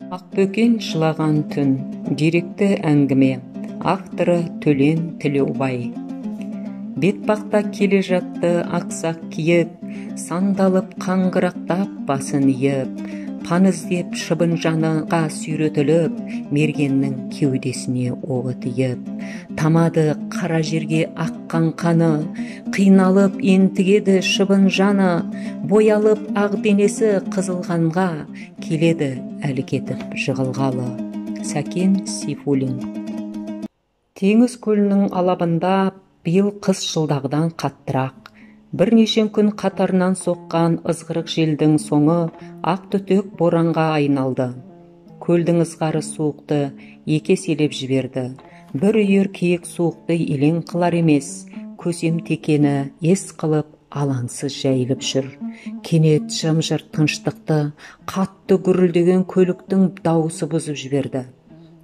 Ақбөкен жылаған түн. Деректі әңгіме. Авторы Төлен Тілеубай. Бетпақта келе жатты ақсақ киік, сандалып қаңғырақтап басын иіп, пан іздеп шыбын жаныға сүйретіліп, мергеннің кеудесіне оғы тиіп, тамады қара жерге аққан қаны, қиналып ентігеді шыбын жаны, боялып ақ денесі қызыл қанға, келеді әлі кетіп жығылғалы. Сәкен Сейфуллин. Теңіз көлінің алабында биыл қыс жылдағыдан қаттырақ. Бірнеше күн қатарынан соққан ызғырық желдің соңы ақ түтек боранға айналды. Көлдің ызғары суықты екі еселеп жіберді. Бір үйір киік суықты елең қылар емес, көсем текені ес қылып алаңсыз жайылып жүр. Кенет жым-жырт тыныштықты қатты гүрілдеген көліктің дауысы бұзып жіберді.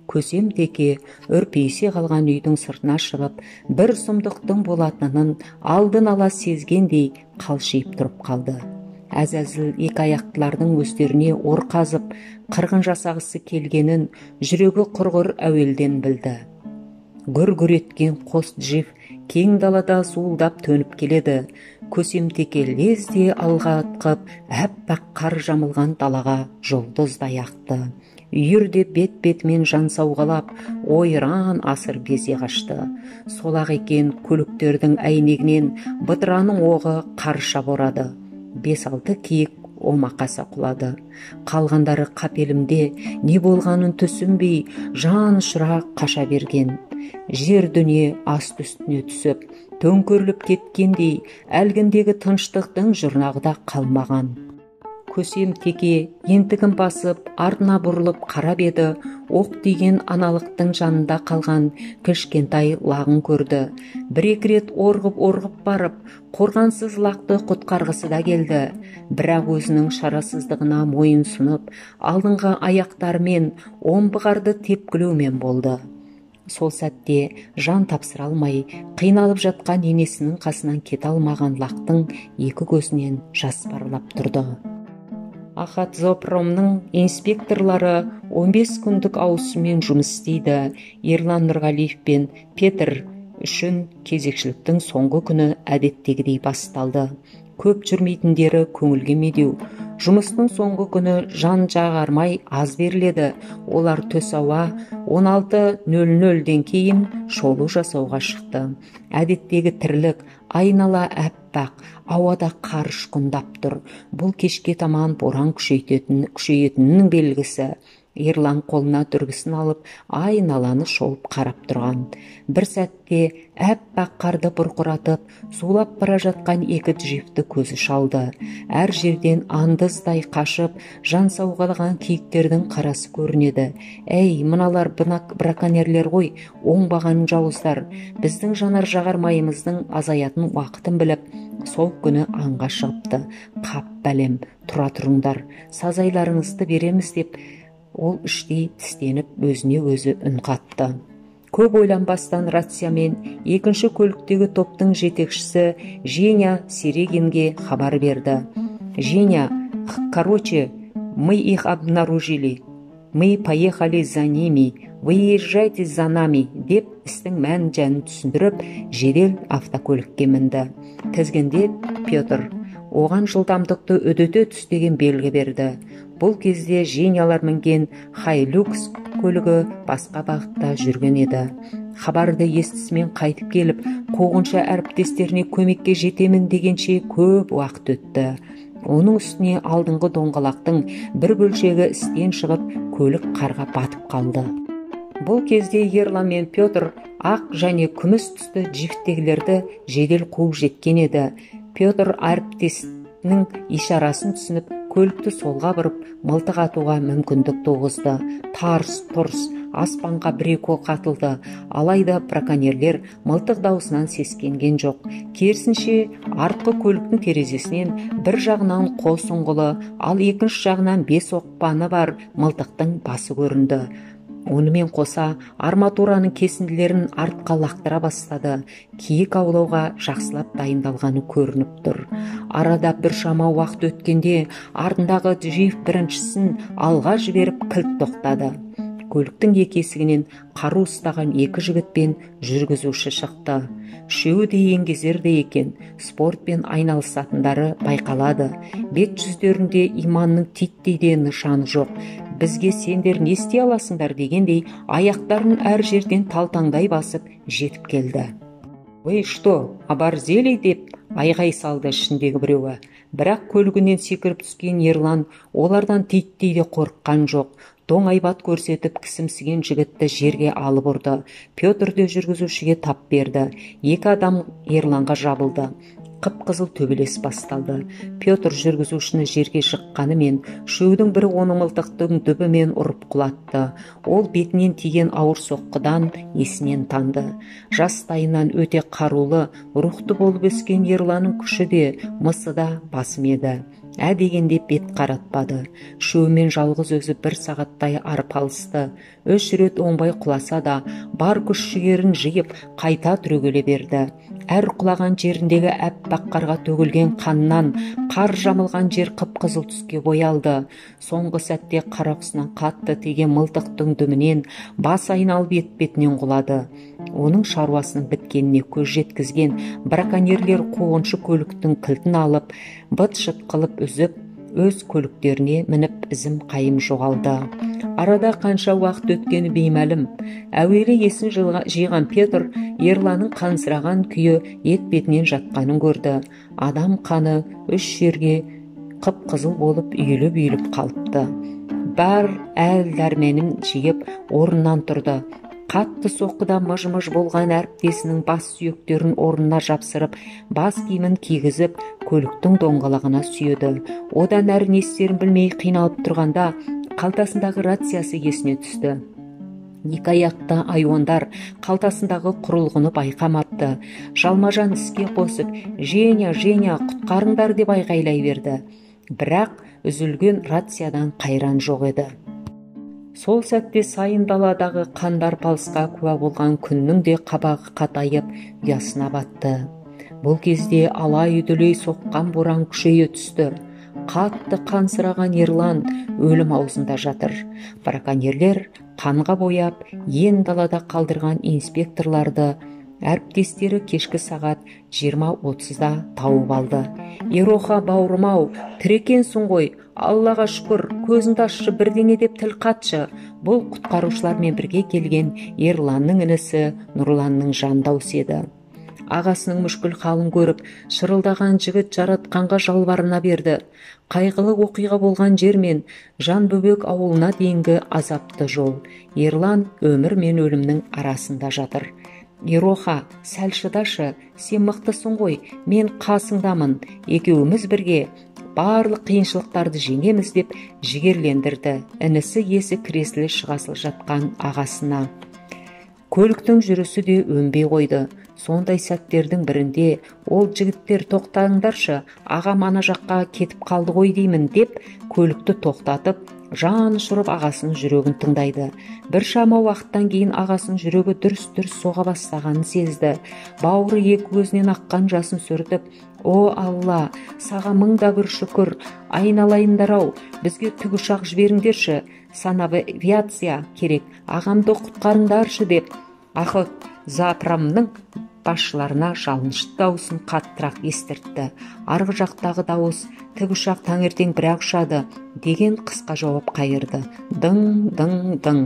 Көсем теке үрпиісе қалған үйдің сыртына шығып, бір сұмдықтың болатынын алдын ала сезгендей қалшиып тұрып қалды. Әзәзіл екі аяқтылардың өздеріне ор қазып, қырғын жасағысы келгенін жүрегі құрғыр әуелден білді. Гүр-гүр еткен қос джип кең далада зуылдап төніп келеді. Көсем теке лезде алға атқып, әппақ қар жамылған далаға жұлдыздай ақты. Үйір де бет-бетімен жан сауғалап, ойран асыр безе қашты. Солақ екен көліктердің әйнегінен бытыраның оғы қарша борады. 5-6 киік омақаса құлады. Қалғандары қапелімде не болғанын түсінбей, жан ұшыра қаша берген. Жер дүние асты үстіне түсіп, төңкеріліп кеткендей, әлгіндегі тыныштықтың жұрнағы да қалмаған. Көсем теке ентігін басып, артына бұрылып қарап еді, оқ тиген аналықтың жанында қалған кішкентай лағын көрді. Бір-екі рет орғып-орғып барып, қорғансыз лақты құтқарғысы да келді. Бірақ өзінің шарасыздығына мойын сұнып, алдыңғы аяқтарымен омбы қарды тепкілеумен болды. Сол сәтте жан тапсыра алмай, қиналып жатқан енесінің қасынан кете алмаған лақтың екі көзінен жас парлап тұрды. Ахатзоопромның инспекторлары 15 күндік ауысыммен жұмыс істейді. Ерлан Нұрғалиев пен Петр үшін кезекшіліктің соңғы күні әдеттегідей басталды. Көп жүрмейтіндері көңілге медеу. Жұмыстың соңғы күні жан жағармай аз беріледі. Олар түс ауа 16:00-ден кейін шолу жасауға шықты. Әдеттегі тірлік, айнала әппақ, ауада қар ұшқындап тұр. Бұл кешке таман боран күшейетінінің белгісі. Ерлан қолына дүргісін алып, айналаны шолып қарап тұрған. Бір сәтте әппақ қарды бұрқыратып, сулап бара жатқан екі джипті көзі шалды. Әр жерден андыздай қашып, жан сауғалаған киіктердің қарасы көрінеді. Әй, мыналар браконьерлер ғой, оңбаған жауыздар. Біздің жанар жағармайымыздың азаятын уақытын біліп, сол күні аңға шығыпты. Қап бәлем, тұра тұрыңдар, сазайларыңызды береміз деп ол іштей тістеніп өзіне өзі үн қатты. Көп ойланбастан рациямен екінші көліктегі топтың жетекшісі Женя Серегинге хабар берді. Женя, короче, мы их обнаружили. Мы поехали за ними. Выезжайте за нами, деп істің мән-жәнін түсіндіріп, жедел автокөлікке мінді. Тізгінде Петр оған жылдамдықты үдете түс деген белгі берді. Бұл кезде Женялар мінген Хайлюкс көлігі басқа бағытта жүрген еді. Хабарды естісімен қайтып келіп, қуғыншы әріптестеріне көмекке жетемін дегенше көп уақыт өтті. Оның үстіне алдыңғы доңғалақтың бір бөлшегі істен шығып, көлік қарға батып қалды. Бұл кезде Ерлан мен Петр ақ және күміс түсті джиптегілерді жедел қуып жеткен еді. Петр әріптесінің ишарасын түсініп, көлікті солға бұрып, мылтық атуға мүмкіндік туғызды. Тарс-тұрс, аспанға бір-екі оқ атылды. Алайда браконьерлер мылтық даусынан сескенген жоқ. Керісінше, артқы көліктің терезесінен бір жағынан қос ұңғылы, ал екінші жағынан 5 оқпаны бар мылтықтың басы көрінді. Онымен қоса арматураның кесінділерін артқа лақтыра бастады. Киік аулауға жақсылап дайындалғаны көрініп тұр. Арада біршама уақыт өткенде артындағы джип біріншісін алға жіберіп кілт тоқтады. Көліктің екі есігінен қару ұстаған екі жігіт пен жүргізуші шықты. Үшеуі де еңгезердей екен, спортпен айналысатындары байқалады. Бет жүздерінде иманның титтей де нышаны жоқ. Бізге сендер не істей аласыңдар дегендей аяқтарын әр жерден талтаңдай басып жетіп келді. «Вы что, оборзели?» деп айғай салды ішіндегі біреуі. Бірақ көлігінен секіріп түскен Ерлан олардан титтей де қорыққан жоқ. Доң айбат көрсетіп кісімсіген жігітті жерге алып ұрды. Петр де жүргізушіге тап берді. Екі адам Ерланға жабылды. Қып-қызыл төбелес басталды. Петр жүргізушіні жерге жыққанымен, үшеудің бірі оны мылтықтың дүбімен ұрып құлатты. Ол бетінен тиген ауыр соққыдан есінен танды. Жастайынан өте қарулы, рухты болып өскен Ерланның күші де, мысы да басым еді. Ә дегенде бет қаратпады. Үшеуімен жалғыз өзі бір сағаттай арпалысты. 3 рет оңбай құласа да, бар күш жігерін жиып, қайта түрегеле берді. Әр құлаған жеріндегі әппақ қарға төгілген қаннан қар жамылған жер қып-қызыл түске боялды. Соңғы сәтте қара құсынан қатты тиген мылтықтың дүмінен бас айналып етпетінен құлады. Оның шаруасының біткеніне көз жеткізген браконьерлер қуғыншы көліктің кілтін алып, быт-шыт қылып үзіп, өз көліктеріне мініп ізім қайым жоғалды. Арада қанша уақыт өткені беймәлім. Әуелі есін жиған Петр Ерланның қансыраған күйі етпетінен жатқанын көрді. Адам қаны 3 жерге қып-қызыл болып үйіліп-үйіліп қалыпты. Бар әл-дәрменін жиып орнынан тұрды. Қатты соққыда мыж-мыж болған әріптесінің бас сүйектерін орнына жапсырып, бас киімін кигізіп, көліктің доңғалағына сүйеді. Одан әрі не істерін білмей қиналып тұрғанда қалтасындағы рациясы есіне түсті. Екі аяқты айуандар қалтасындағы құрылғыны байқамапты. Жалмажан іске қосып, «Женя, Женя, құтқарыңдар!» деп айғайлай берді. Бірақ үзілген рациядан қайран жоқ еді. Сол сәтте сайын даладағы қанды арпалысқа куә болған күннің де қабағы қатайып, ұясына батты. Бұл кезде алай-дүлей соққан боран күшейе түсті. Қатты қансыраған Ерлан өлім аузында жатыр. Браконьерлер қанға бояп, ен далада қалдырған инспекторларды әріптестері кешкі сағат 20:30-да тауып алды. «Ероха бауырым-ау, тірі екенсің ғой, Аллаға шүкір, көзіңді ашшы, бірдеңе деп тіл қатшы». Бұл құтқарушылармен бірге келген Ерланның інісі Нұрланның жан даусы еді. Ағасының мүшкіл халын көріп, шырылдаған жігіт жаратқанға жалбарына берді. Қайғылы оқиға болған жер мен Жанбөбек ауылына дейінгі азапты жол. Ерлан өмір мен өлімнің арасында жатыр. «Ероха, сәл шыдашы, сен мықтысың ғой, мен қасыңдамын, екеуміз бірге барлық қиыншылықтарды жеңеміз» деп жігерлендірді інісі есі кіресілі шығасыл жатқан ағасына. Көліктің жүрісі де өнбей қойды. Сондай сәттердің бірінде ол жігіттер тоқтаңдаршы, ағам ана жаққа кетіп қалды ғой деймін деп көлікті тоқтатып, жан ұшырып ағасының жүрегін тыңдайды. Біршама уақыттан кейін ағасының жүрегі дүрс-дүрс соға бастағанын сезді. Бауыры екі көзінен аққан жасын сүртіп, «О Алла, саған мың да бір шүкір, айналайындар-ау, бізге тікұшақ жіберіңдерші, санавиация керек, ағамды құтқарыңдаршы» деп Охотзоопромның басшыларына жалынышты дауысын қаттырақ естіртті. Арғы жақтағы дауыс «Тікұшақ таңертең бірақ ұшады» деген қысқа жауап қайырды. Дың, дың, дың.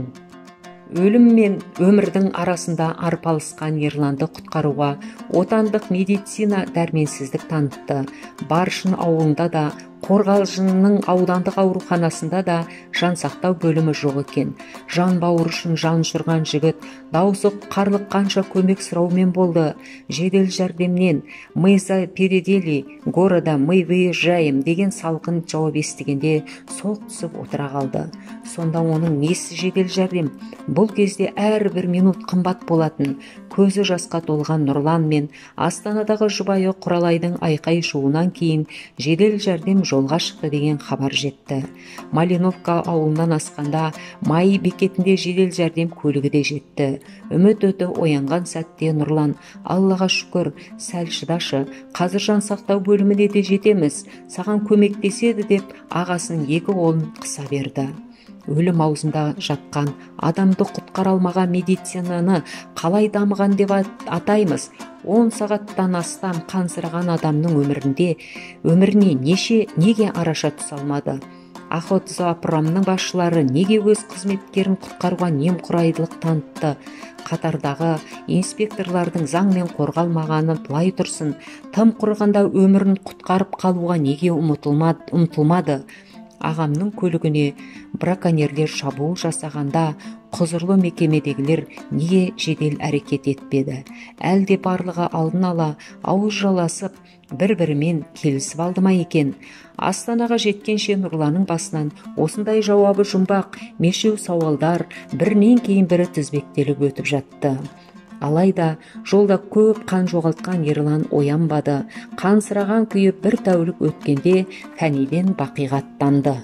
Өлім мен өмірдің арасында арпалысқан Ерланды құтқаруға отандық медицина дәрменсіздік танытты. Баршын ауылында да, Қорғалжынның аудандық ауруханасында да жансақтау бөлімі жоқ екен. Жан бауыр үшін жан ұшырған жігіт даусы қарлыққанша көмек сұраумен болды. Жедел жәрдемнен «Мы за пределы города, мы выезжаем» деген салқын жауап естігенде солқ түсіп отыра қалды. Сонда оның несі жедел жәрдем? Бұл кезде әрбір минут қымбат болатын. Көзі жасқа толған Нұрлан мен Астанадағы жұбайы Құралайдың айқай-шуынан кейін жедел жәрдем жолға шықты деген хабар жетті. Малиновка ауылынан асқанда МАИ бекетінде жедел жәрдем көлігі де жетті. Үміт өті оянған сәтте Нұрлан: «Аллаға шүкір, сәл шыдашы, қазір жан сақтау бөліміне де жетеміз, саған көмектеседі», деп ағасының екі қолын қыса берді. Өлім аузында жатқан адамды құтқара алмаған медицинаны қалай дамыған деп атаймыз? 10 сағаттан астам қансыраған адамның өміріне неге араша түсе алмады? Охотзоопромның басшылары неге өз қызметкерін құтқаруға немқұрайлық танытты? Қатардағы инспекторлардың заңмен қорғалмағаны былай тұрсын, тым құрығанда өмірін құтқарып қалуға неге ұмтылмады? Ағамның көлігіне браконьерлер шабуыл жасағанда құзырлы мекемедегілер неге жедел әрекет етпеді? Әлде барлығы алдын ала ауыз жаласып, бір-бірімен келісіп алды ма екен? Астанаға жеткенше Нұрланның басынан осындай жауабы жұмбақ, мешеу сауалдар бірінен кейін бірі тізбектеліп өтіп жатты. Алайда жолда көп қан жоғалтқан Ерлан оянбады. Қансыраған күйі бір тәулік өткенде фәниден бақиға аттанды.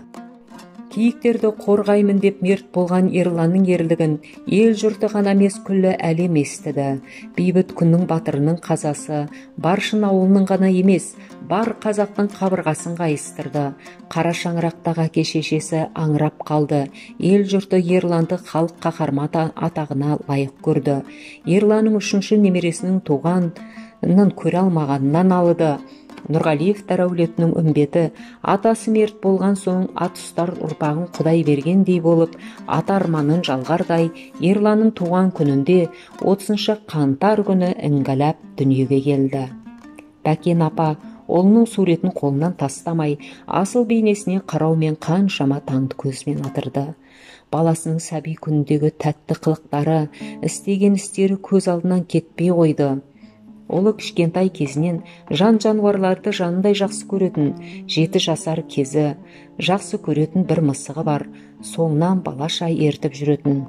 Киіктерді қорғаймын деп мерт болған Ерланның ерлігін ел жұрты ғана емес, күллі әлем естіді. Бейбіт күннің батырының қазасы Баршын ауылының ғана емес, бар қазақтың қабырғасын қайыстырды. Қара шаңырақтағы әке шешесі аңырап қалды. Ел жұрты Ерланды халық қаһарманы атағына лайық көрді. Ерланның үшінші немересінің туғанын көре алмағанынан алыды. Нұрғалиевтар әулетінің үмбеті атасы мерт болған соң ат ұстар ұрпағын Құдай бергендей болып, ата арманын жалғардай Ерланның туған күнінде 30 қаңтар күні іңгәләп дүниеге келді. Бәкен апа ұлының суретін қолынан тастамай, асыл бейнесіне қараумен қаншама таңды көзбен атырды. Баласының сәби күніндегі тәтті қылықтары, істеген істері көз алдынан кетпей қойды. Ұлы кішкентай кезінен жан-жануарларды жанындай жақсы көретін, 7 жасар кезі жақсы көретін бір мысығы бар, соңынан балаша ертіп жүретін.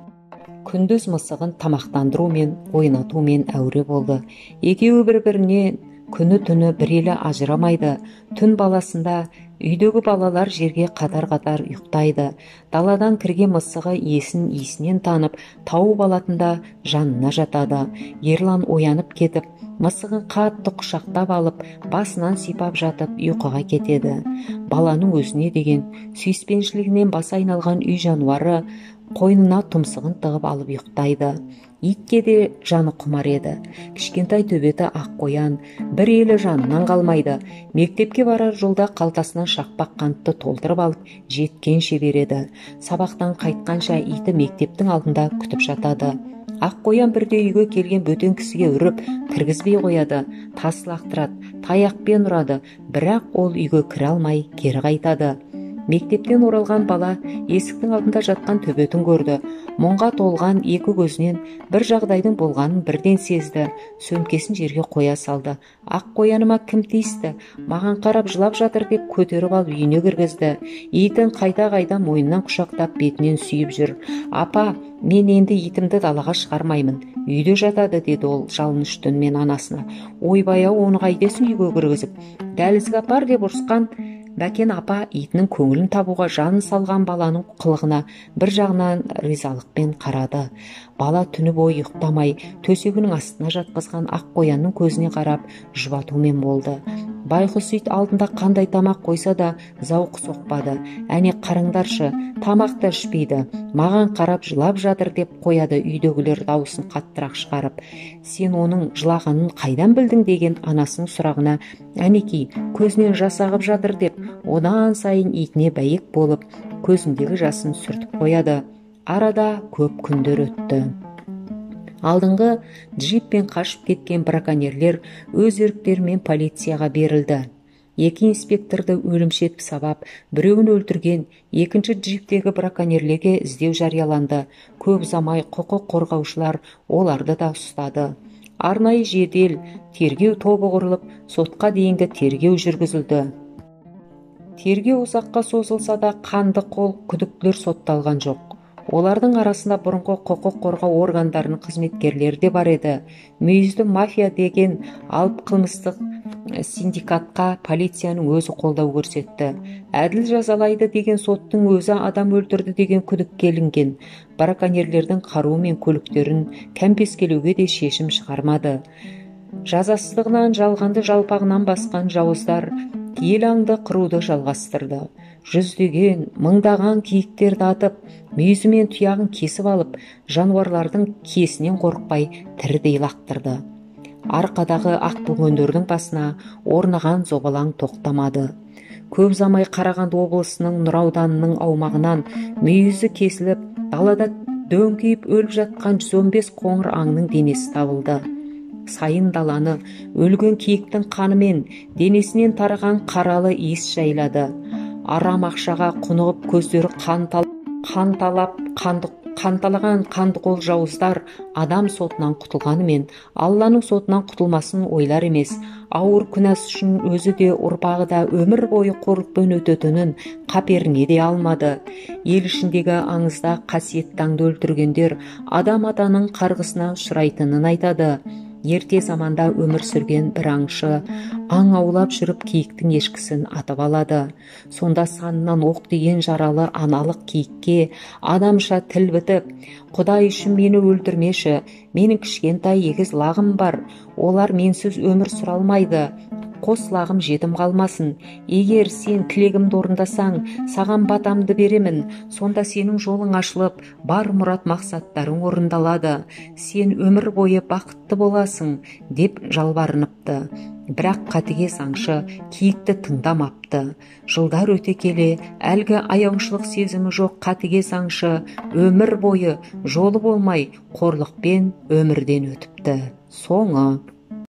Күндіз мысығын тамақтандырумен, ойнатумен әуре болды. Екеуі бір-біріне күні-түні бір елі ажырамайды. Түн баласында үйдегі балалар жерге қатар-қатар ұйықтайды. Даладан кірген мысығы иесін иісінен танып, тауып алатында жанына жатады. Ерлан оянып кетіп, мысығын қатты құшақтап алып, басынан сипап жатып ұйқыға кетеді. Баланың өзіне деген сүйіспеншілігінен басы айналған үй жануары қойнына тұмсығын тығып алып ұйықтайды. Итке де жаны құмар еді. Кішкентай төбеті ақ қоян, бір елі жанынан қалмайды. Мектепке барар жолда қалтасынан шақпақ қантты толтырып алып, жеткенше береді. Сабақтан қайтқанша иті мектептің алдында күтіп жатады. Ақ қоян бірде үйге келген бөтен кісіге үріп, кіргізбей қояды, тас лақтырады, таяқпен ұрады, бірақ ол үйге кіре алмай кері қайтады. Мектептен оралған бала есіктің алдында жатқан төбетін көрді. Мұңға толған екі көзінен бір жағдайдың болғанын бірден сезді. Сөмкесін жерге қоя салды. Ақ қояныма кім тиісті? Маған қарап жылап жатыр деп көтеріп алып үйіне кіргізді. Итін қайта-қайта мойнынан құшақтап бетінен сүйіп жүр. Апа, мен енді итімді далаға шығармаймын. Үйде жатады, деді ол жалынышты үнмен анасына. Ойбай-ау, оны қайтесің үйге кіргізіп? Дәлізге апар деп ұрысқан Бәкен апа итінің көңілін табуға жанын салған баланың қылығына бір жағынан ризалықпен қарады. Бала түні бойы ұйықтамай, төсегінің астына жатқызған ақ қоянның көзіне қарап жұбатумен болды. Байғұс ит алдында қандай тамақ қойса да зауқы соқпады. Әне қараңдаршы, тамақ та ішпейді, маған қарап жылап жатыр деп қояды үйдегілер дауысын қаттырақ шығарып. Сен оның жылағанын қайдан білдің деген анасының сұрағына әнекей көзінен жас ағып жатыр деп одан сайын итіне бәйек болып көзіндегі жасын сүртіп қояды. Арада көп күндер өтті. Алдыңғы джиппен қашып кеткен браконьерлер өз еріктерімен полицияға берілді. Екі инспекторды өлімші етіп сабап, біреуін өлтірген екінші джиптегі браконьерлерге іздеу жарияланды. Көп ұзамай құқық қорғаушылар оларды да ұстады. Арнайы жедел тергеу тобы құрылып, сотқа дейінгі тергеу жүргізілді. Тергеу ұзаққа созылса да қанды қол күдіктілер сотталған жоқ. Олардың арасында бұрынғы құқық қорғау органдарының қызметкерлері де бар еді. Мүйізді мафия деген алып қылмыстық Синдикатқа полицияның өзі қолдау көрсетті. Әділ жазалайды деген соттың өзі адам өлтірді деген күдікке ілінген браконьерлердің қаруы мен көліктерін кәмпескелеуге де шешім шығармады. Жазасыздығынан жалғанды жалпағынан басқан жауыздар киелі аңды қыруды жалғастырды. Жүздеген, мыңдаған киіктерді атып, мүйізі мен тұяғын кесіп алып, жануарлардың киесінен қорықпай тірідей лақтырды. Арқадағы ақбөгендердің басына орнаған зобалаң тоқтамады. Көп ұзамай Қарағанды облысының Нұра ауданының аумағынан мүйізі кесіліп, далада дөңкиіп өліп жатқан 115 қоңыр аңның денесі табылды. Сайын даланы өлген киіктің қанымен денесінен тараған қаралы иіс жайлады. Арам ақшаға құнығып көздері қанталаған қандықол жауыздар адам сотынан құтылғанымен Алланың сотынан құтылмасын ойлар емес. Ауыр күнәсі үшін өзі де ұрпағы да өмір бойы қорлықпен өтетінін қаперіне де алмады. Ел ішіндегі аңызда қасиетті аңды өлтіргендер адам атаның қарғысына ұшырайтынын айтады. Ерте заманда өмір сүрген бір аңшы аң аулап жүріп киіктің ешкісін атып алады. Сонда санынан оқ тиген жаралы аналық киікке адамша тіл бітіп, «Құдай үшін мені өлтірмеші, менің кішкентай егіз лағым бар, олар менсіз өмір сүре алмайды, қос лағым жетім қалмасын. Егер сен тілегімді орындасаң, саған батамды беремін, сонда сенің жолың ашылып, бар мұрат мақсаттарың орындалады, сен өмір бойы бақытты боласың», деп жалбарыныпты. Бірақ қатыгез аңшы киікті тыңдамапты. Жылдар өте келе әлгі аяушылық сезімі жоқ қатыгез аңшы өмір бойы жолы болмай қорлықпен өмірден өтіпті. Соңы.